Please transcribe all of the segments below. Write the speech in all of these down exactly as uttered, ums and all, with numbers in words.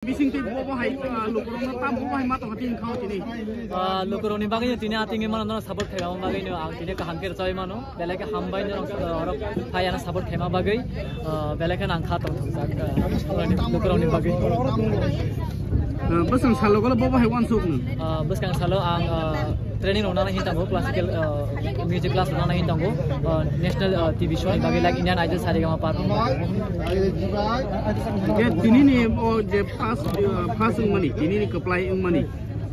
Bising tei bo bo hai, ah, lukurokno tam bo bo hai ma tongkha tini khao tini. Ah, lukurokni bagwi tini atingwi mano, nono support khaima bagwi no ang tini kaham khe rwchai mano. Belai khe hambai norok, ah, orok phai ano support khaima bagwi. Ah, belai khe nang kha tong thok jak, ah, lukurokni bagwi. Ah, bwskang salo golo bo bo hai wansuk no. Ah, bwskang salo ang, ah, training rok nana hin tango, classical, ah, music class rok nana hin tango, ah, national, ah, T V show ni bagwi, like Indian Idol, Saregama Pa. Hingke tini ni o je first, ah, first wngmani, tini ni kwplai wngmani,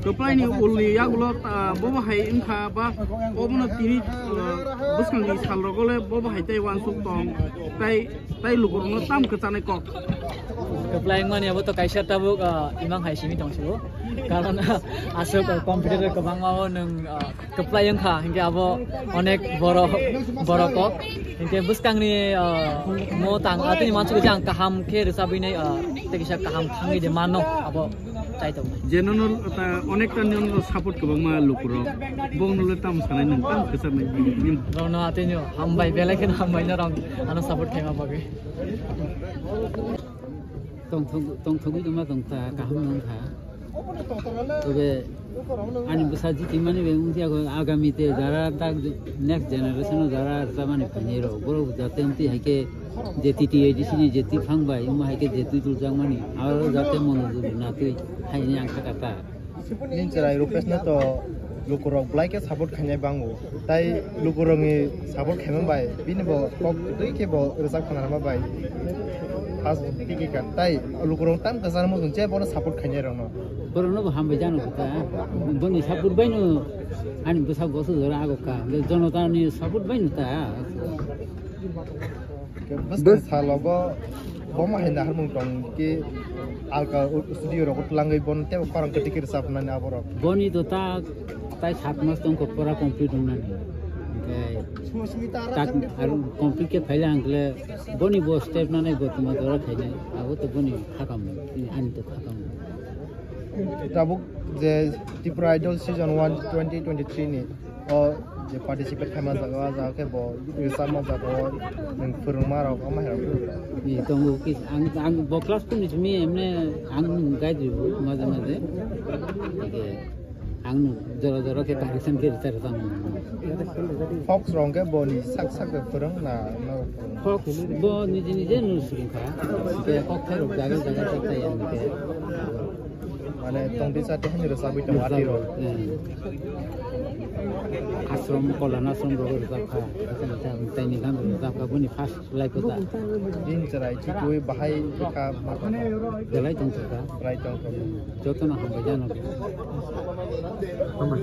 kwplai ni ulni yagulo, ah, bobo hai wngkha ba obono tini, ah, bwskang ni sal rogo le bobo hai tei wansuk tong, tai, tai lukurokno tam kwchanai kok. Kwplai wngmani abo to kaisa tabuk, ah, imang hai simi tong sio. Karon aswk, ah, competitor kwbangma o nwng, ah, kwplai wngkha, hinkhe abo onek boro, boro kok. Hinkhe bwskangni, ah, mo tang atwini mansukgo je ang kaham khe rwchabwi nai, ah, tei kisa kaham thangwi de mano abo chai tong. Je nono ta onekta nono support kwbangma lukurok, bongno le tam sanai nwng tam kwcharnai. Rono atwino hambai, belai kheno hambai norok ano support khaima bagwi. Tongthok-, tongthogwi tongma tongkha, kaham wngkha. Tobe ani bwsa jitimani bai wngya kho, agami te jara tak next generation o jara rwchapmani phainai rok, borok jate wngtwi hai khe je T T A D C ni je twi phang bai, omo hai khe je twi tuljakmani, aro jate mono juri natwi haini ang kha kata. Nini chwrai Rupesh no to lukurok belai khe support khainai bango. Tai lukurokni support khaima bai bini bo kok twi khe bo rwchap khna rwma bai first tiki kha. Tai lukurok tam kwchar mo je bono support khainai rokno. Borokno bo hambai jano kha. Boni support bai no, ani bwsa gosu jora ago kha. Jonota ni support bai no ta. Bwskang salogo bomo hai naharmung tong ki alka studio rogo twlangwi bono tebo khorang kwtwi khe rwchapnani aborok. Boni to ta tai sat mas tongkha pura complete wngnani. Hingke tak aro complete khe phaila hingkle boni bo step nanai bo tuma jora khainai abo to boni khakam ani to khakam. Tabuk je Tripura Idol season one twenty twenty-three ni o je participate khaima jaga o, jaga khe bo rwchapma jaga o nwng phwrwngma rok ama hai rok. Ni tongo ki ang, ang bo class two ni simi emne ang guide ribo maje maje. Ike ang no jora jora khe direction khe rwchar tong. Fox rong khe bo ni sak sak de phwrwng na no phwrwng? Fox bo niji niji no swrwng kha. Ke kok khe rok jaga jaga tak tai ang ke. Mane tongtwi chati hani rwchapwi tongo ati rok. Hmm. Ashram, Kolana ashram rogo rwchap kha. Tei ni gam rwchap kha, boni first life kha. Din chwrai chikwi bahai kha. Belai tong kha. Belai tong kha. Jotono hambai jano. Hambai.